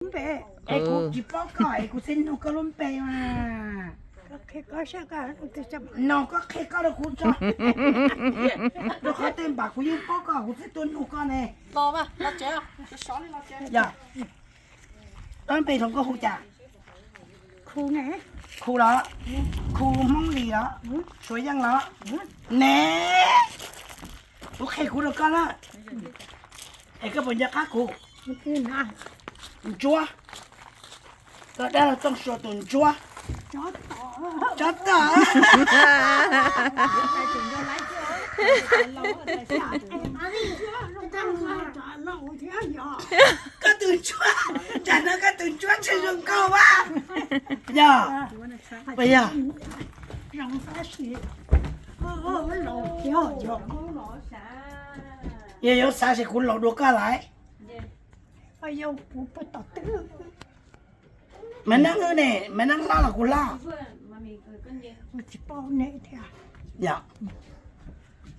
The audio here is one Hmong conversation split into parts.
Es kuv tsis paub koj es kuv thiaj nug koj lub npe mas. No koj qhia koj rau kuv tso. Rau qhov tej npam kuv yeej paub koj kuv thiaj tuaj nug koj ne. Koj npe hloov koj hu cas? Khu los? Khu Hmoob Lis los? Suav Yeej los? Ne, kuv qhia kuv rau koj na. Es koj puas nco qab kuv? Ntsuab. Koj dab laug Tooj Sua tus Ntsuab. Tsob tom. Koj tus Ntsuab, tsam no koj tus Ntsuab tshwj zoo nkauj mas. Yog, puas yog? Yog yuav xav ces kuv laus dua koj lawm. Maiv Neeb wb ne, Maiv Neeb hlob los kuv hlob?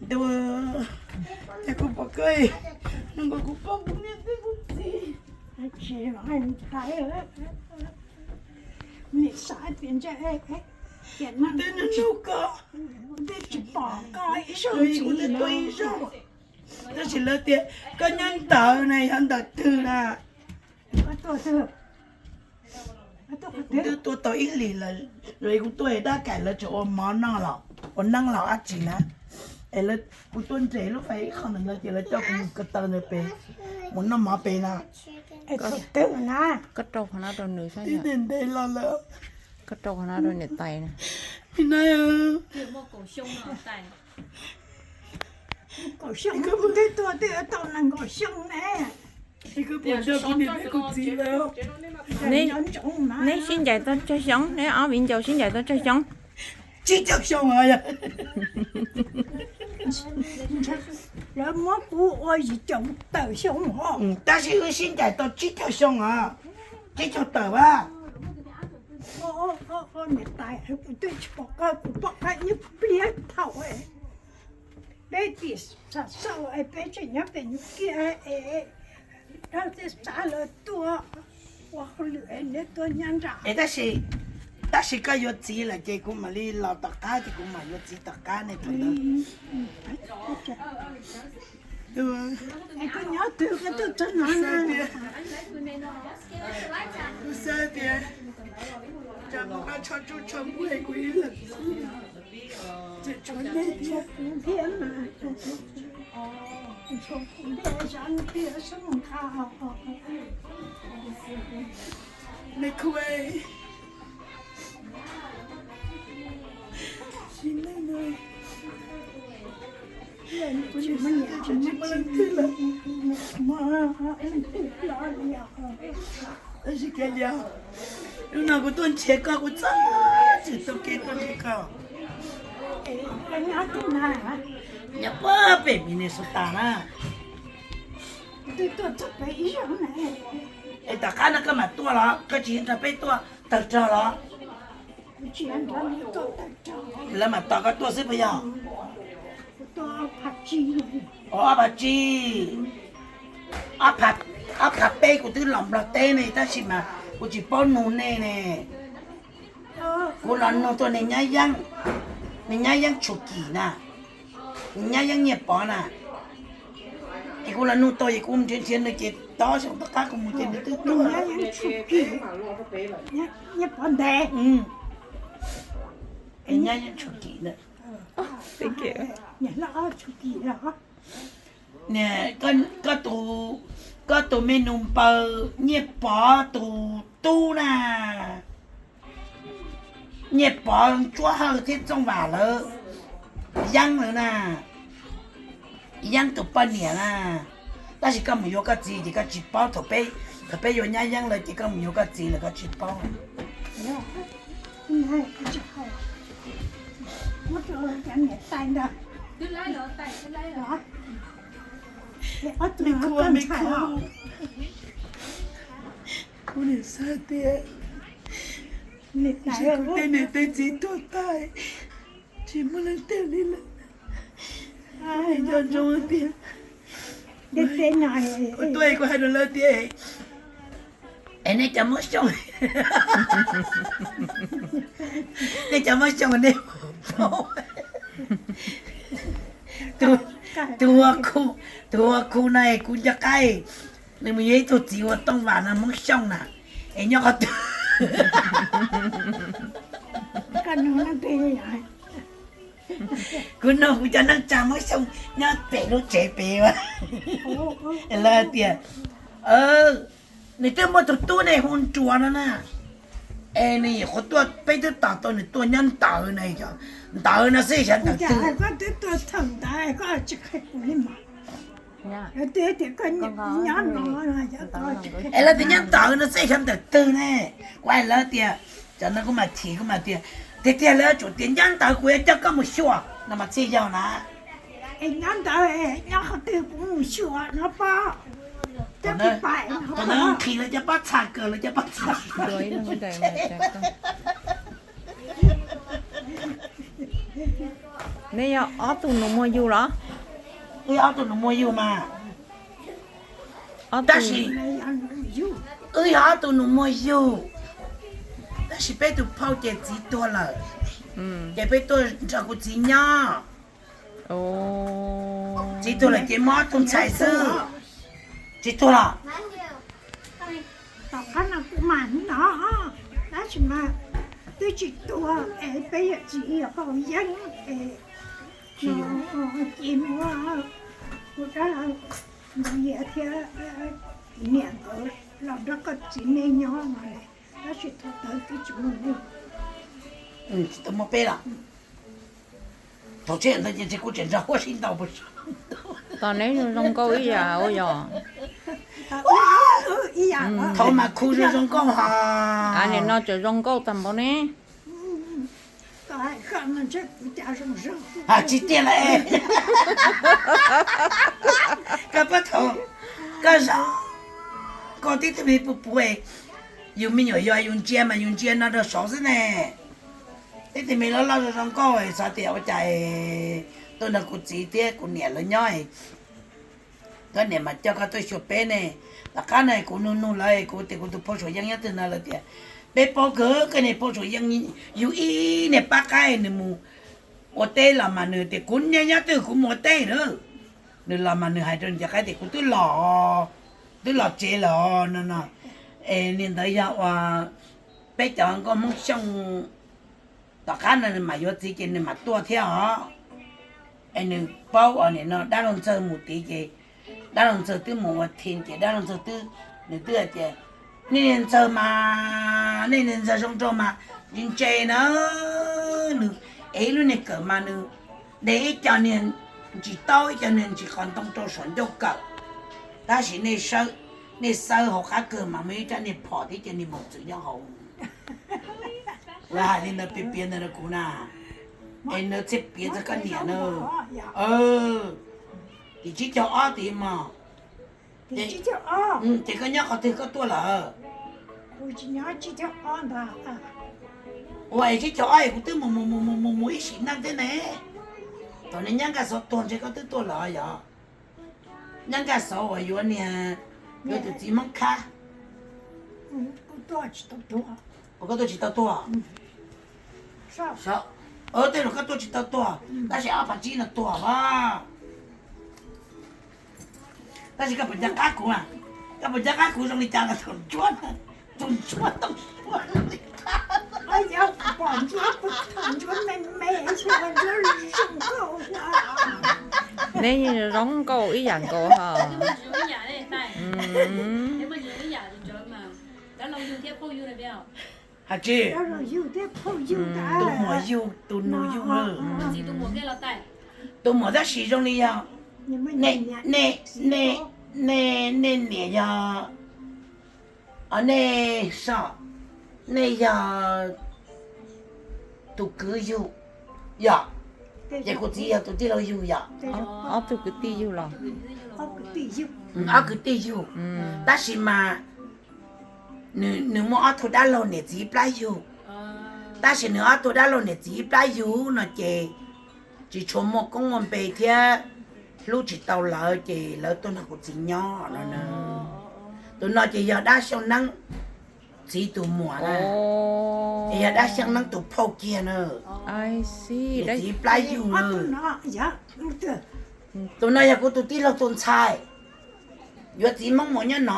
Ntuj, ces kuv pom koj, nws nkaus kuv poj kuv niam thiab kuv txiv. Kuv twb nug nug koj, kuv twb tsis pom koj ib zaug, kuv twb tuaj ib zaug, tab sis lawv tias koj nyob ntawd na, yog ntawm twg na? Kuv twb tuaj tau ib hlis lawm, kuv tuaj dab kaim lawv tseem ua mov noj los ua neeb los dab tsi na. Es kuv tuaj nres lub fais ib qho ntawd lawv tias lawv coj kuv mus ko taw ntawd pem, mus noj mov pem na. Koj rau qhov no rau nws, ntev los lawm. Koj rau qhov no rau niam tais na. Kaum xyoo, twb tuaj twb tau nees nkaum xyoo ne. Kuv niam thiab kuv txiv lawv. Neb sib ncaim tau tsawg xyoo, neb ob viv ncaus sib ncaim tau tsawg xyoo? Tsib caug xyoo os. Lawv muab kuv ua yim caum tawm xyoo os. Tab sis wb sib ncaim tau tsib caug xyoo os, tsib caug tawm as. Niam tais, kuv twb tsis pom koj, kuv pom koj ib pliag thaum peb tim Xam Xauj es peb tseem nyob pem Nyuj Kiab es dab txij xav lawv tuaj ua hauj lwm es neb tuaj nyob nram. Es tab sis, tab sis koj yuav txiv lawm ces kuv mam li los tom qab ces kuv mam yuav txiv tom qab ne thaum ntawd. Koj nyob twg koj tuaj txog no na? Kuv xav tias tsam muaj qab tsho tsuj tsho muag kuv ib leeg xwb, tseem tshuav nej thiab. Tshuav kuv thiab mas, tshuav kuv thiab, sab nqha. Me khu, sim neej no kuv tsis muaj leej twg lawm. Tab sis kiag li, hnub no kuv tuaj nrhiav koj, kuv txog tsis tau kev tuaj nrhiav koj. Nyob puag pem Minnesota na. Es tom qab no koj mam tuaj los koj tsis nrog peb tuaj tawg rog los? Lawv mam tos koj tuaj xwb puas yog? Ob phav tsib, ob phav peb kuv twb los Nplog teb ne tab sis mas kuv tsis paub nug nej ne. Kuv los nug tuaj niag nyab yeeb, niag nyab yeeb Tshum Kim na, niag nyab yeeb Nyiaj Pov na. Es kuv los nug tau es kuv nrhiav nrhiav nws ces tau xyoo tom qab kuv mus ces nws twb tuag. Nyab yeeb Tshum Kim ntawd. Koj tus me nus npawg Nyiaj Pov tus tub na, Nyiaj Pov Ntsuab Hawj thiab Txooj Vam lawv, Yeeb lawv na, Yeeb tus poj niam na. Tab sis koj mus yuav koj txiv ces koj tsis paub, thaum peb, thaum peb yuav nyab Yeeb lawv ces koj mus yuav koj txiv lawm koj tsis paub. Kuv nim xav tias kuv tej niam tej txiv tuag tas tsis muaj leej twg li lawm. Nco ntsoov tias kuv tuaj kuv hais rau lawv tias Es nej cov Hmoob Xyooj, nej cov Hmoob Xyooj nej, tus hu, tus hu no es kuv nco qab, nws mus yuav ib tug txiv hu ua Tooj Vam no Hmoob Xyooj na, es nyob qhov twg? Kuv nug kuv cov neej tsa Hmoob Xyooj nyob pem lub tsev pem, lawv hais tias nws twb muaj tus tub ne hu Nruas no na, es nws nyuam qhuav tuaj, peb twb tos tau nws tuaj nyob ntawd na, ntawd no xwb xyov ntawm twg. Es lawv tias nyob ntawd no xwb xyov ntawm twg ne. Kuv hais lawv tias, cov no kuj mas chim kuj mas tias, tiag tiag lawv tsum tias nyob ntawd kuv yuav coj koj mus xyuas no mas txij yog na. Es nyob ntawd, nyob qhov twg kuv mus xyuas no pob. Tus no nqhis lawv cov pob txha, kaw lawv cov pob txha. Neb yog ob tug nus muag yug los? Wb yog ob tug nus muag yug mas. Tab sis wb yog ob tug nus muag yug, tab sis peb tus phauj ces txiv tuag lawm, ces peb tuaj nrog kuv txiv nyob. Txiv tuag lawm ces muaj ob tug ntxhais xwb. Txiv tuag los? Tom qab no kuv mam no, tab sis mas twb tsis tuag es peb yawm txiv yog Paj Yeeb es ces muab kuv dab laug Ntxoov Yias thiab niam nkawd los nrog koj txiv nej nyob no, tab sis thaum ntawd twb tsis muaj neeg. Tsis tau muaj peb los? Thaum tseem ntawd ces kuv tseem nrog huab sib ntaus. Tos neb zoo zoo nkauj ib yam ua yog. Thaum mas khu zoo zoo nkauj hos. Nim no tseem zoo nkauj tag npaum ne. Tsis tiag lawm. Koj pab thaum koj zoo, koj tib tug me puv puv, yus me nyuam yog yus ntsia mas yus ntsia no rau saud xwb ne. Tib tug me loj loj zoo zoo nkauj xav tias ua cas tuaj nrog kuv txiv thiab kuv niam lawv nyob, koj niam mas coj koj tuaj xyuas peb ne. Tom qab no kuv nug nug lawv kuv tias kuv tus phauj Suav Yeeb nyob twg no lawv tias peb paub kawg, koj niag phauj Suav Yeeb yug ib niag pab qaib nws mus ua teb los mas nws tias kuv niag nyob twg kuv mus ua teb na. Nws los mas nws hais rau nws cov qaib tias kuv twb los, twb los tsev lawm no no. Es niag ntawd yog uas peb cov nkauj Hmoob Xyooj, tom qab no nws mam yuav txiv ces nws mam tuaj thiab os. Es nws paub os, nim no dab laug Ntxawg mus tid ces dab laug Ntxawg twb mus ua thi ces dab laug Ntxawg twb, nws twb hais tias nej niag Ntxawg mas, nej niag Ntxawg zoo nraug mas ntse ntse na. Nws es ib lub niag kawm mas nws de ib co niag ntsis taub, ib co niag ntsis qos ntoo rau saum ncauj kawm. Tab sis nej xawb hauv qab kawg mas muaj ib rab niag phom thiab cov niag mos txwv nyob hauv. Lawv hais li ntawd piav piav ntawd rau kuv na. Es nws thiaj piav txog koj niam na. Tim tsib caug ob tid mas. Ces koj nyob qhov twg koj tuaj lawm? Ua es tsib caug ob es kuv twb mus mus mus mus mus mus ib sim neej thiab ne. Thaum nws nyab Nkaj Xauv tuag ntshe koj twb tuaj lawm yog? Nyab Nkaj Xauv uas yuav niag, yuav tus txiv Hmoob Khab. Koj tuaj tsis tau tuag. Tej zaum koj tuaj tsis tau tuag, tab sis ob phav tsib no tuag as. Tab sis koj puas nco qab kuv a? Koj puas nco qab kuv zoo li cas los thaum ntsuab, tus ntsuab tau ua li cas? Neb zoo nkauj ib yam nkaus hos. Hais tsis, tus muam yug, tus nus yug, tus muam tab sis zoo li yog, nej, nej niam yog, nej so, nej yog tus kwv yug yom, ces kuv txiv yog tus tij laug yug yom. Ob tug kwv tij yug los? Ob kwv tij yug, tab sis mas nws muaj ob tug dab laug niam txiv ib plab yug, tab sis nws ob tug dab laug niam txiv ib plab yug no ces tsis tshua muaj koob muaj npe thiab hlub tsis tau lawv ces lawv tuaj nrog kuv txiv nyob no na. Tus no ces yog dab Xyooj Neeb, txiv tus muam na, es yog dab xyab neeb tus phauj kiag na. Txiv plab yug na. Tus no yog kuv tus tij laug tus ntxhais, yuav txiv Hmoob Muas nyob no.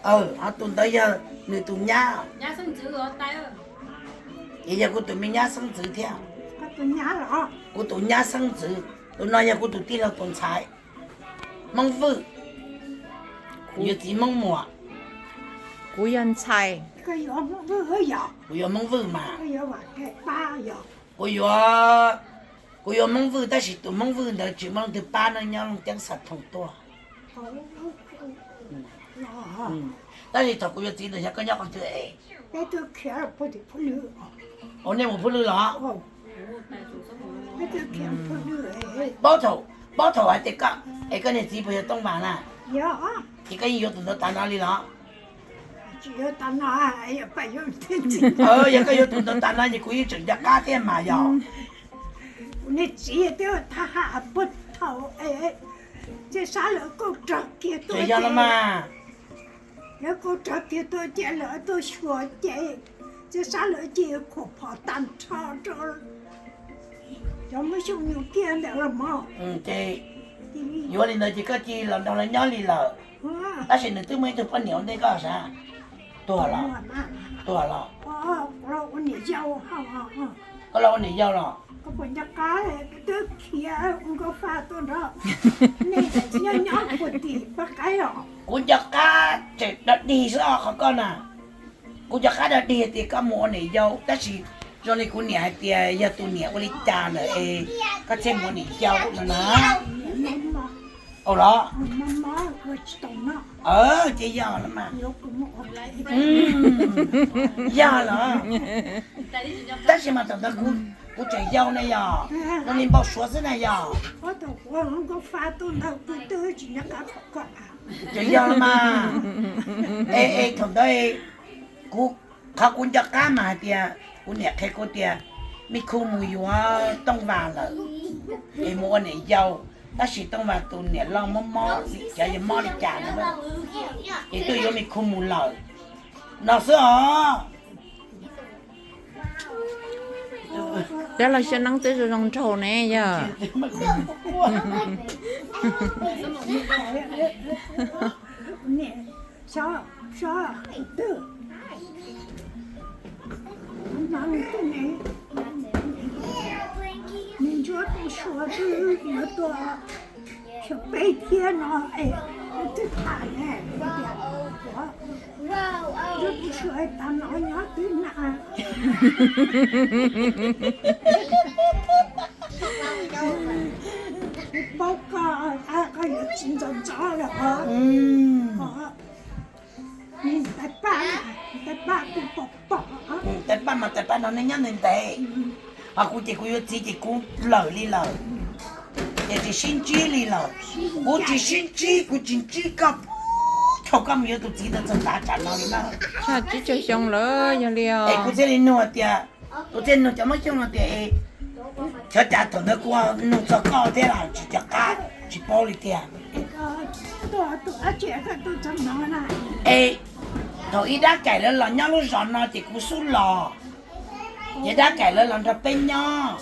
Ho tus ntawd yog nws tus nyab, es yog kuv tus me nyab xeeb ntxwv thiab. Kuv tus nyab xeeb ntxwv. Tus no yog kuv tus tij laug tus ntxhais, Hmoob Vwj. Kuv yuav txiv Hmoob Muas. Kuv yog ntxhais. Kuv yuav Hmoob Vwj mas. Kuv yuav, kuv yuav Hmoob Vwj tab sis tus Hmoob Vwj ntawd tsis muaj leej twg pab no, nyob Looj Ceeb Xas Thoom tuaj. Tab sis thaum kuv yuav txiv ntawd xyov koj nyob qhov twg es. Ua nej mus Phuj Lwj los? Paub thaum, paub thaum hais tias koj, es koj niag txiv puas yog Tooj Vas na? Ces koj yeej yuav tus ntawd tas no li los? Yog koj yuav tus ntawd tas no ces kuv yeej tseem nco qab thiab mas yog. Kuv niag txiv twb thab ham puag thaum Txiaj Sab lawv kauj rog kiag tuaj, yog los mas, lawv kauj rog kiag tuaj ces lawv tuaj xyuas ces Txiaj Sab lawv ces khuam phom tag nrho rau cov Hmoob Xyooj Nyoog kiag ntawd los mas. Ces yuav li ntawd ces koj cia los nrog lawv nyob li lawm. Tab sis nws twb muaj ib tug poj niam ua ntej koj sav? Tuag los? Tuag los? Koj los ua niam yau los? Twb khiav nkauj fa tuaj nrog nej nyob nyob puag tim Paj Qaib os. Kuv nco qab tseem dog dig xwb os qhov koj na. Kuv nco qab dog dig tias koj mus ua niam yau tab sis zoo li kuv niam hais tias yog tus niam ua li cas lawm es koj thiaj mus ua niam yau no na. Au los? Ces yog los mas. Yog los? Tab sis mas thaum ntawd kuv tseem yau ne yog, zoo li npau suav xwb na yog. Ces yog los mas. Es, es thaum ntawd kuv, qhov kuv nco qab mas hais tias kuv niam qhia kuv tias Me Khu mus yuav Tooj Vas lawm es mus ua niam yau, tab sis Tooj Vas tus niam loj mob mob xim xyov yog mob li cas no, es tuaj yuav Me Khu mus lawm no xwb os. Dab laug Xyooj Neeb twb zoo zoo nraug ne yog. Nws ntsuab tus suav twb yuav tuaj xyoo peb thiab no es twb tham ne, tias ntsuab tus suav tas no nyob twb na. Paub koj, koj yuav txiv ntxov ntxov lawm os. Tais Paj, tais Paj tus pom pom. Tais Paj mas tais Paj no nej nyob ntev ntev, ho kuv ces kuv yuav txiv ces kuv lawm li lawm, ces tsis sib ntsib li lawm. Kuv tsis sib ntsib, kuv tsis ntsib koj, thaum koj mus yuav tus txiv ntawd txog tav tsam no li na. Tsib caug xyoo lawm yog li os. Es kuv thiaj li nug tias, kuv thiaj nug cov Hmoob Xyooj no tias, xyov cas thaum ntawd kuv nug txog koj thiab los tsis nco qab tsis paub li tiag. Es thaum ib dab kaim lawv los nyob lub zos no ces kuv xub los, ces dab kaim lawv los nrog peb nyob,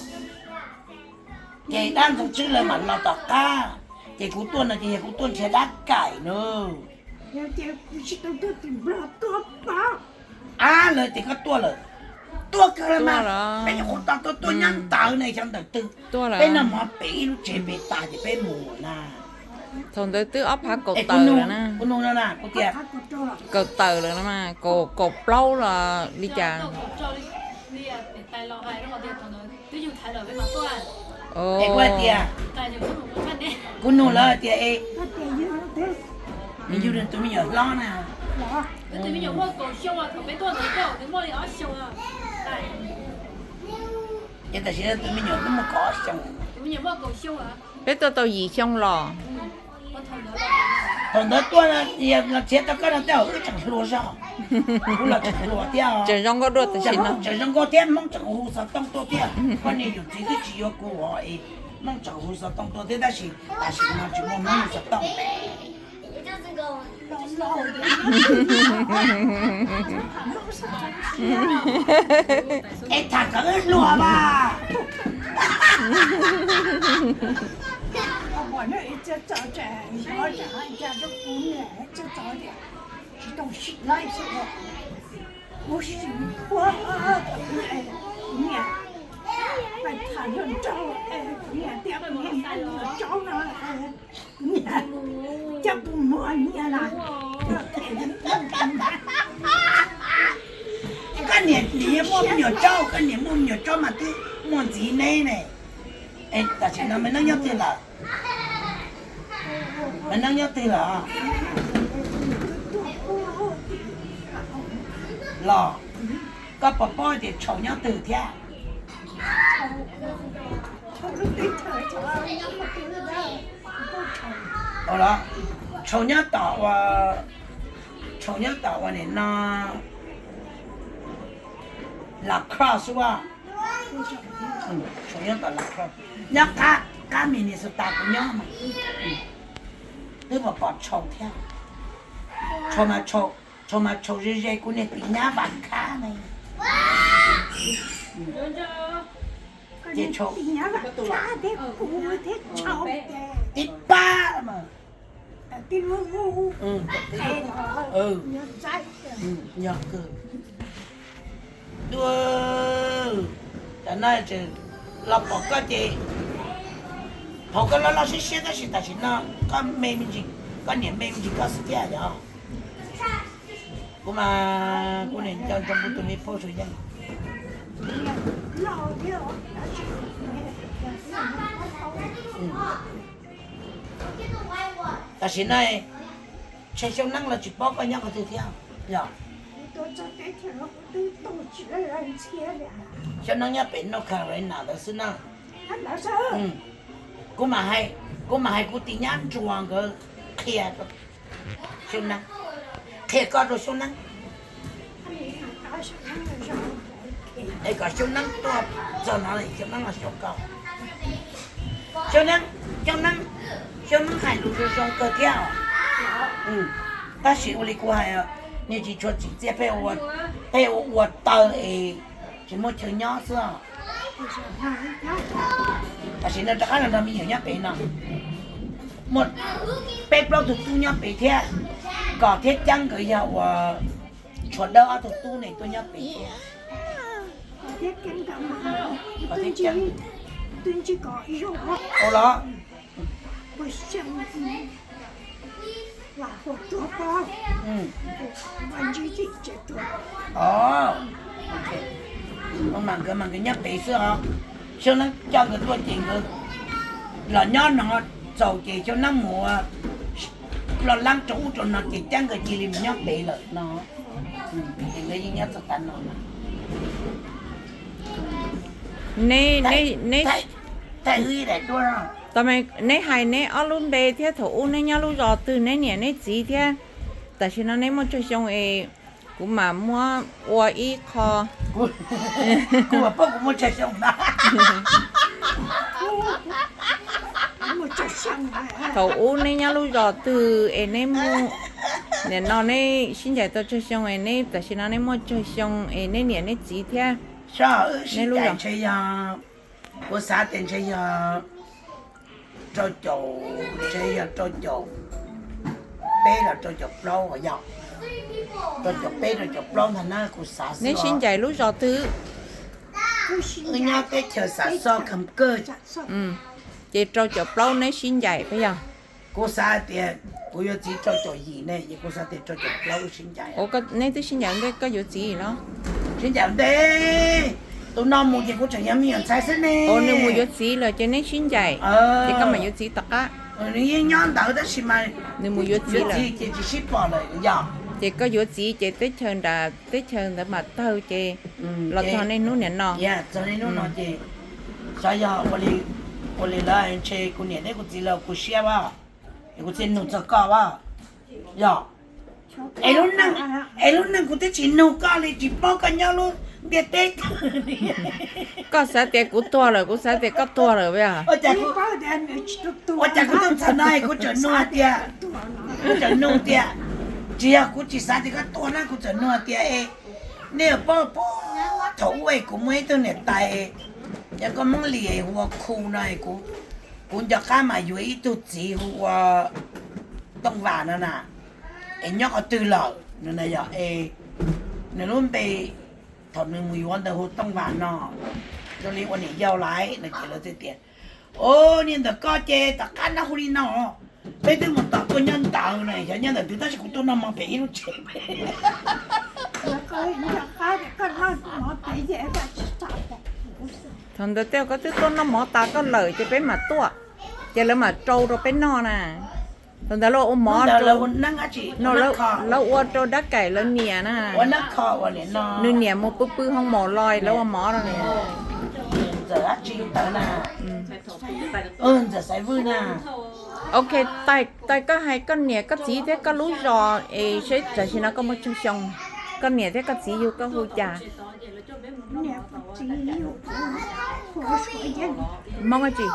ces dab ntxoov tswb lawv mam los tom qab, ces kuv tuaj no ces yog kuv tuaj nrhiav dab kaim na. Ab, lawv tias koj tuaj lawm, tuaj kawg los mas, peb nyuam qhuav tos tuaj tuaj nyob ntawd ne xyov ntawm twg, peb noj mov pem ib lub tsev pem tas ces peb mus na. Thaum ntawd twb ob phav kaum tawm lawm na. Kuv nug no na, kuv tias kaum tawm lawm no mas, kaum plaub los li cas. Es kuv hais tias, kuv nug lawv hais tias, nws yug nws tus me nyuam hlob na. Ces tam sim tus me nyuam twb muaj kaum ob xyoo. Peb tuaj tau yim xyoo los. Thaum ntawd tuaj los nrhiav tau koj no tej zaum wb tseem hluas zog, kuv los tseem hluas thiab. Tseem zoo nkauj dua tam sim no, tseem zoo nkauj thiab Hmoob tseem hu xov tooj tuaj thiab. Koj niag yawm txiv twb tsis yuav kuv os, Hmoob tseem hu xov tooj tuaj thiab tab sis tam sim no tsis muaj Hmoob hu xov tooj. Es tham kom wb hluas mas. Kuv sim ua, kuv niam pais tham hluas nraug, kuv niam tias kuv niam muaj nyuam tsaub no, kuv niam coj puas muag nyiaj los. Koj niam muaj me nyuam tsaub, koj niam muaj me nyuam tsaub mas twb muaj ntxiv neb ne. Es tam sim no me neeb nyob twg lawm? Me neeb nyob twg lawm? Los koj puas paub tias Tshau nyob twg thiab? Los Tshau nyob tom ua, Tshau nyob tom ua nim no La Crosse xwb as. Tshau nyob tom La Crosse, nyob qab, qab Minnesota kuv nyob mas. Twb pom Tshau thiab. Tshau mas Tshau, Tshau mas Tshau ze ze kuv niag tis nyab Vam Khab ne. Ces Tshau tib pab mas. Yog kawg. Tam no los pom koj ces thaum koj loj loj siab siab tab sis tam sim no koj me me ntsis, koj niam me me ntsis koj xwb thiab yog? Kuv mas kuv niam nco ntsoov kuv tus me phauj Suav Yeej. Tam sim no ntshe Xyooj Neeb los tsis paub koj nyob qhov twg thiab yog? Xyooj Neeb nyob pem North Carolina ntawd xwb na. Kuv mam hais, kuv mam hais kuv tis nyab Ntsuag nkawd qhia Xyooj Neeb, qhia koj rau Xyooj Neeb. Es kom Xyooj Neeb tuaj txog no Xyooj Neeb los xyuas koj. Xyooj Neeb, Xyooj Neeb, Xyooj Neeb hais lus zoo zoo kawg thiab. Tab sis ua li kuv hais, nws tsis tshua tsim txiaj, pheej ua taw es tsis muaj chaw nyob xwb. Tam sim no rov qab los nrog me nyuam nyob pem no, muaj peb plaub tug tub nyob pem thiab, Kom thiab Ceeb nkawd yog uas tshuav dawb ob tug tub ne tuaj nyob pem thiab. Ua los mas nkawd mas nkawd nyob pem xwb os. Xyoo neeb coj nkawd tuaj ces nkawd los nyob no txaus ces xyoo neeb mus ua loj leeb rau ub rau no ces cab nkawd cia li mus nyob pem lawm no. Ces nkawd yeej nyob txog tav no na. Neb, neb, neb hais neb ob lub npe thiab thaum ub neb nyob lub zos twg, neb niam neb txiv thiab tam sim no neb muaj tsawg xyoo es kuv mam muab ua ib qho. Kuv paub kuv muaj tsawg xyoo na. Thaum ub neb nyob lub zos twg es neb muaj, nim no neb sib ncaim tau tsawg xyoo es neb tam sim no neb muaj tsawg xyoo es neb niam neb txiv thiab. Neb lub zos ntshe yog, kuv xav tias ntshe yog rau caum, ntshe yog rau caum peb los rau caum plaub os, yog rau caum peb rau caum plaub ntag na kuv xav xwb. Neb sib ncaim lub zos twg? Wb nyob teb chaws Xav Xoj Kham Kawj. Ces rau caum plaub neb sib ncaim puas yog? Kuv xav tias kuv yuav txiv rau caum yim ne, ces kuv xav tias rau caum plaub wb sib ncaim. Neb twb sib ncaim ua ntej koj yuav txiv los? Sib ncaim ua ntej, tus no mus ces kuv tseem yog me nyuam ntxhais xwb ne. Nws mus yuav txiv lawm ces neb sib ncaim, ces koj mam yuav txiv tom qab. Nws yeej nyob ntawd tab sis mas nws mus yuav txiv lawm ces tsis sib pom lawm yog. Ces koj yuav txiv ces teb chaws nram teb chaws ntawd mam tawg ces los txog nej hnub niam no. Txog nej hnub no ces xyov yog ua li lawm ntshe kuv niam thiab kuv txiv lawv kuv siab as, es kuv thiaj nug txog koj as. Yog, es lub neej kuv twb tsis nug koj li, tsis paub koj nyob lub ntiaj teb twg li. Koj xav tias kuv tuag lawm, kuv xav tias koj tuag lawm. Ua cas kuv tuaj txog no kuv tseem nug hais tias Kuv txawm nug tias, tsis yog kuv tsis xav tias koj tuaj na, kuv txawm nug tias, nej paub puag thaum ub kuv muaj ib tug niam tais, yog koj Hmoob Lis hu ua Khu no, kuv nco qab mas yuav ib tug txiv hu ua Tooj Vam no na, es nyob qhov twg lawm no na yog es nws lub npe thaum nws mus yuav ntawd hu Tooj Vam no, zoo li ua niam yau lawm no ces lawv thiaj tias, o, niag ntawm koj ces tom qab no hu li no, peb twb mus tos tuaj nyob ntawd na, xyov nyob ntawm twg tab sis kuv tuaj noj mov pem ib lub tsev. Thaum ntawd tej koj twb tuaj noj mov tas koj lawm ces peb mam tuaj, ces lawv mam rau rau peb noj na. Thaum ntawd lawv ua mov, lawv ua rau dab kaim lawv niam na. Nws niam mus pw pw hoo maum los lawv ua mov rau nws. Ok, tais koj hais koj niam koj txiv thiab koj lub zos es seb tam sim no koj muaj tsawg xyoo, koj niam thiab koj txiv yug koj hu cas? Hmoob dab tsi?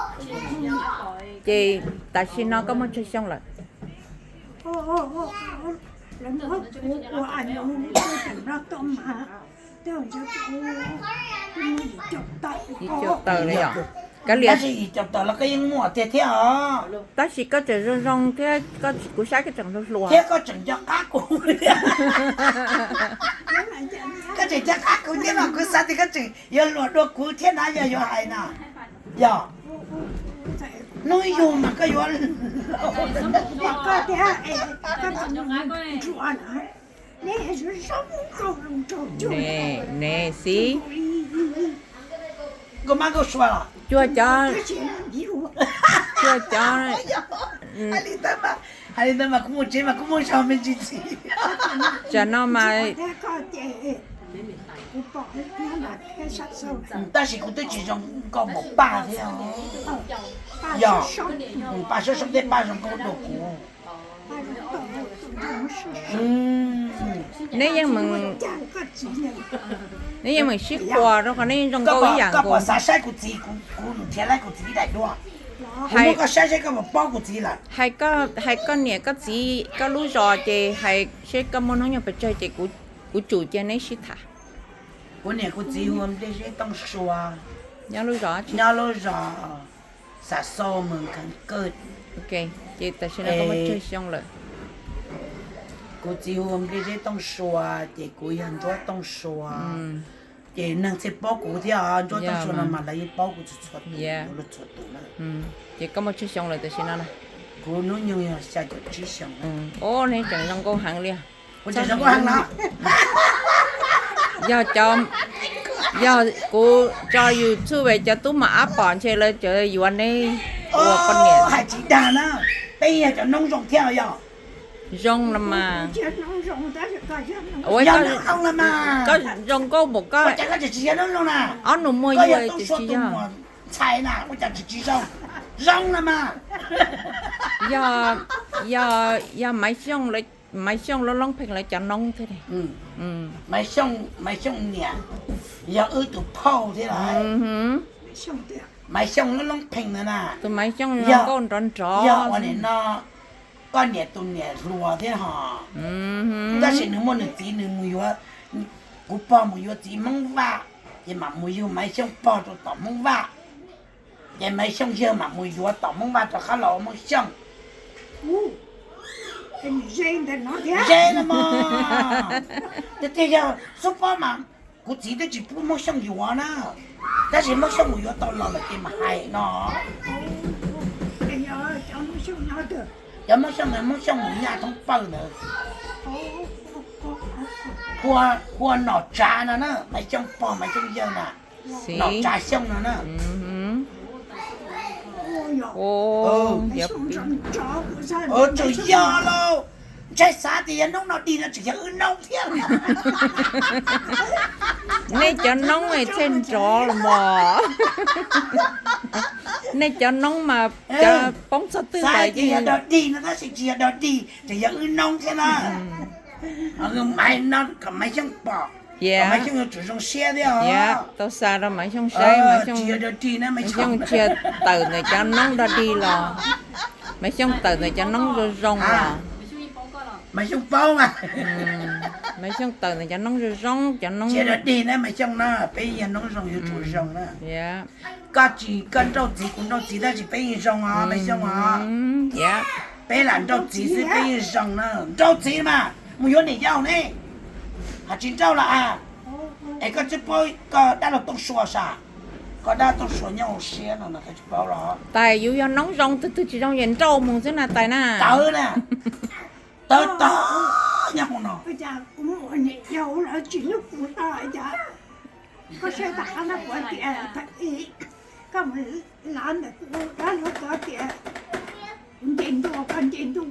Ces tam sim no koj muaj tsawg xyoo lawm? Yim caum tawm li os. Kav liam, tab sis koj tseem zoo zoo thiab, kuv saib koj tseem hluas hluas thiab koj tseem nco qab kuv. Koj tseem nco qab kuv thiab no, kuv xav tias koj tseem yuav hluas dua kuv thiab na, yog yuav hais na. Yog hnub yug mas koj yuav ne xib. Nkauj mab nkauj sua los cuag cov, cuag cov, hais li ntawd mas kuv mus tsev mas kuv muaj zog me ntsis ntxiv. Tsam no mas tab sis kuv twb tsis zoo nkauj npaum Paj thiab. Yog Paj soob soob thiab Paj zoo nkauj dua kuv. Neb yeej meem, neb yeej meem sib qhuas rau qhov neb yeej zoo nkauj ib yam nkaus. Koj puas xav saib kuv txiv, kuv nrhiav laib kuv txiv ib daim duab, kuv muab koj saib seb koj puas paub kuv txiv lawm. Hais koj niam koj txiv koj lub zos ces hais seb koj muaj hnub nyoog pes tsawg ces kuv tsum cia neb sib tham. Kuv niam kuv txiv hu ua Npliaj Zeb Tooj Sua, nyob lub zos, nyob lub zos Xa Xau Mws Kheev Kawj. Ces tam sim no koj muaj tsawg xyoo lawm? Kuv txiv hu ua Npliaj Zeb Tooj Sua, ces kuv yog Ntsuab Tooj Sua. Ces neeg thiaj paub kuv thiab, Ntsuab Tooj Sua no mas lawv yeej paub kuv txhua txhua tus, yuav luag txhua tus na. Ces koj muaj tsawg xyoo lawm tam sim no na? Kuv hnub nyoog yog xya caum tsib xyoo. Os, neb tseem zoo nkauj heev li. Kuv tseem zoo nkauj heev no. Yog cov, yog kuv tso YouTube cov tub mos ab pom ntshe lawv tseem yuav neb ua poj niam. Hais tsis dag na, peb yog cov noob zoo thiab yog. Zoo los mas. Yog noob zoo los mas. Koj zoo nkauj npaum koj, ua cas koj tseem tsis yog noob zoo na? Ob nus muag yuag ces tsis yog. Ntxhais na ua cas tseem tsis zoo? Zoo los mas. Yog, yog, yog Maiv Xyooj, Maiv Xyooj Loob Loob Pheej lawv cov noob thiab. Maiv Xyooj, Maiv Xyooj niam yog wb tus phauj thiab lawm. Maiv Xyooj Loob Loob Pheej ntawd na, tus Maiv Xyooj zoo nkauj nrov nrov, yog ua nim no koj niam tus niam hluas thiab ho. Tab sis nws muaj nws txiv, nws mus yuav, kuv pog mus yuav txiv Hmoob Vaj, ces mam mus yug Maiv Xyooj pog rau tom Hmoob Vaj, ces Maiv Xyooj yawg mam mus yuav tom Hmoob Vaj rov qab los ua Hmoob Xyooj. Ze no mas, tiag tiag yog xub pob mas kuv txiv twb tsis pub Hmoob Xyooj yuav na, tab sis Hmoob Xyooj mus yuav tau los lawm ces mas hais no. Cov Hmoob Xyooj ntawd Hmoob Xyooj mus Nyaj Thoob Pawg ntawd, hu ua Nom Tsav no na, Maiv Xyooj pog Maiv Xyooj yawg na, Nom Tsav Xyooj no na. Tsuas yog lauj, ntshai xav tias yog noob no dig no tseem yog wb noob thiab. Nej cov noob txhij nrov los mas. Nej cov noob mas cov poob txog twg los yeej yog dog dig no tab sis tsis yog dog dig, tseem yog wb noob thiab na. Maiv no kom Maiv Xyooj pom, kom Maiv Xyooj yuav tsum zoo siab thiab os. Tau xa rau Maiv Xyooj saib, Maiv Xyooj tsis yog dog dig na, Maiv Xyooj tsis yog tawm ntawm cov noob dog dig los, Maiv Xyooj tawm ntawm cov noob zoo zoo los. Mas Xyooj paub mas. Mas Xyooj tawm ntawm cov noob zoo zoo, cov noob, tsis yog dig na, Mas Xyooj na, peb yog noob zoo yuav tsum zoo na. Koj tsis, koj nrauj txiv kuv nrauj txiv tab sis peb yeej zoo os Mas Xyooj os. Peb lam nrauj txiv xwb peb yeej zoo na. Nrauj txiv mas mus yuav niam yau ne, hos tsis nrauj los a. Es koj tsis paub koj dab laug Tooj Sua sas, koj dab Tooj Sua nyob hauv siab no koj tsis paub los. Tais yus yog noob zoo, twg twg tsis zoo ces nrauj mus xwb na Tais na. Tawv na, tawv tag nyob hauv no. Koj saib tas qab no kuv tias, koj mus lav ntawm kuv dab laug kuv tias, kuv nce ntuj, koj nce ntuj.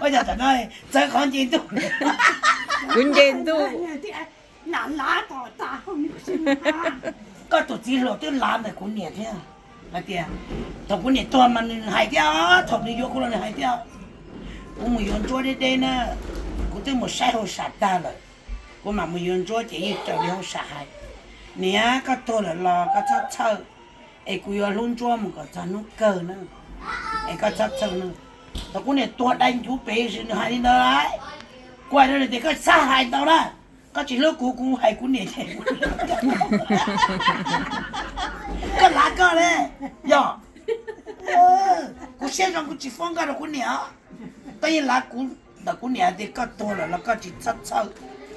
Ua cas tam no txawv qhov nce ntuj. Kuv nce ntuj. Koj tus txiv hluas twb lav ntawm kuv niam thiab, hais tias thaum kuv niam tuag mas nws hais thiab, thaum nws yuav kuv los nws hais thiab. Kuv mus yuav Ntsuab deb deb na, kuv twb mus saib hauj sam tag lawm, kuv mam mus yuav Ntsuab ces yeej raws li hauj sam hais. Niam, koj tuag lawm los koj txhob txhawj, es kuv yuav hlub Ntsuab mus kom txog hnub kawg na, es koj txhob txhawj na. Thaum kuv niam tuag dai ncuv pes sis nws hais li ntawd, kuv hais rau nws tias koj txhob hais ntau na, koj tsis hlub kuv, kuv hais kuv niam ces koj lav koj li. Yog kuv siab zoo kuv tsis foob koj rau kuv niam, koj yeej lav kuv ntawm kuv niam tias koj tuag lawm los koj tsis txhob txhawj,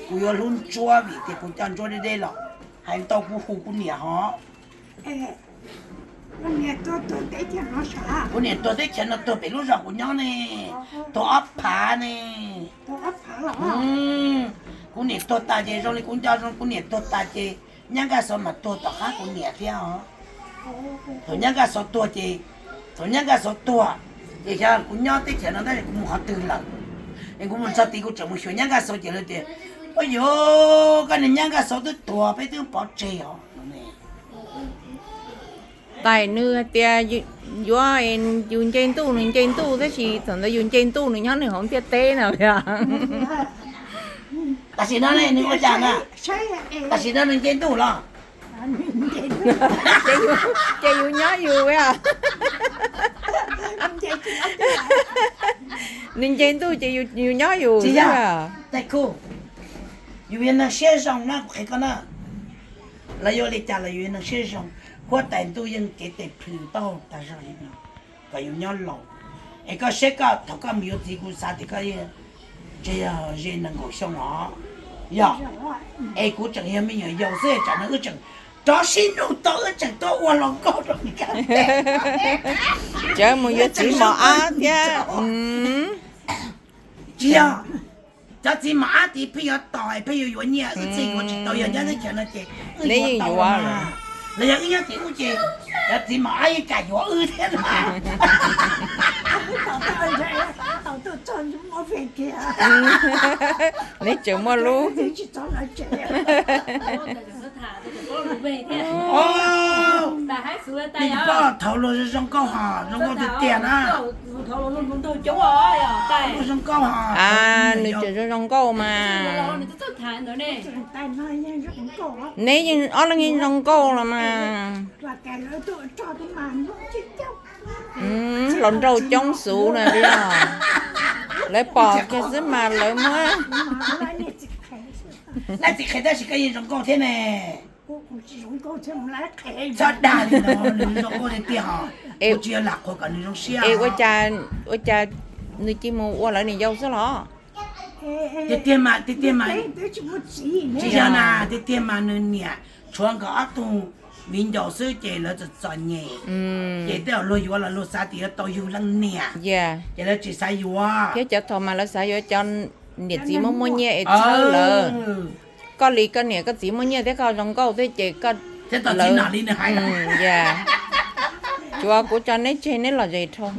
kuv yuav hlub Ntsuab vim tias kuv coj Ntsuab deb deb los, hais ntau kuv hu kuv niam hos. Kuv niam tuag teb chaws no tuag pem lub zos kuv nyob ne, tuag ob phav ne. Kuv niam tuag tas ces zoo li kuv nco zoo kuv niam tuag tas ces nyab Nkaj Xov mas tuag tom qab kuv niam thiab os. Thaum nyab Nkaj Xov tuag ces, thaum nyab Nkaj Xov tuag ces xyov kuv nyob teb chaws no tab sis kuv mus qhov twg lawm, es kuv mus txog tid kuv tseem mus xyuas nyab Nkaj Xov ces lawv tias, ua yuav koj niag nyab Nkaj Xov twb tuag peb twb pov tseg os. Tais nws hais tias yuav, yus nce ntuj nws nce ntuj tab sis thaum ntawd yus nce ntuj nws nyob nws hauv ntiaj teb no. Tam sim no ne nws ua cas na? Tam sim no nws nce ntuj los? Ces yus nyob yus. Nws nce ntuj ces yus nyob yus. Tais Khu, yus yog neeg siab zoo na kuv qhia koj na. Lawv yuav li cas los yus yog neeg siab zoo. Huab tais ntuj yeej cev tes plhws taub hau tag zog li no kom yus nyob laus. Es koj saib koj thaum koj mus yuav txiv kuv xav tias koj tseem yog ze nees nkaum xyoo os. Yog, es kuv tseem yog me nyuam yaus xwb tsam no wb tseem rov sib nug tau wb tseem tuaj ua hluas nkauj rau Meskas. Tseem mus yuav txiv mos ab thiab. Tsis yog, cov txiv mos ab tid pheej yuav tos pheej yuav yuav nyiaj, wb txij yuav tsis tau, yog nyob teb chaws no ces wb yuav tau. Los yog wb nyob tim ub ces cov txiv mos ab yeej kam yuav wb thiab na. Neb tseem muaj lub. Peb paub thaum luag zoo nkauj hos zoo nkauj tiag tiag na. Luag zoo nkauj hos. Nws tseem zoo zoo nkauj mas. Neb yeej ob leeg yeej zoo nkauj los mas. Hluas nraug coob xwb na, lawv pom kiag xwb mas lawv muab. Laib txiv qhe tab sis koj yeej zoo nkauj thiab ne. Txhob dag li no, nws zoo nkauj tiag tiag hos. Kuv tsis yog lam qhuas kom nws zoo siab. Es ua cas, ua cas nws cia mus ua lawv niam yau xwb los? Tiag tiag mas, tiag tiag mas, tsis yog na, tiag tiag mas nws niam tshuav nkawd ob tug viv ncaus xwb ces lawv txom txom nyem. Ces tej zaum luag yuav los luag xav tias yuav tau yug leej niam, ces lawv tsis xav yuav. Thiab cov thaum mas lawv xav yuav cov niam txiv muaj muaj nyiaj es txhawb lawv. Koj li koj niam koj txiv muaj nyiaj thiab koj zoo nkauj thiab ces koj, txiv nom li nws hais. Tsuav kuv tso neb tseg neb lom zem dhau.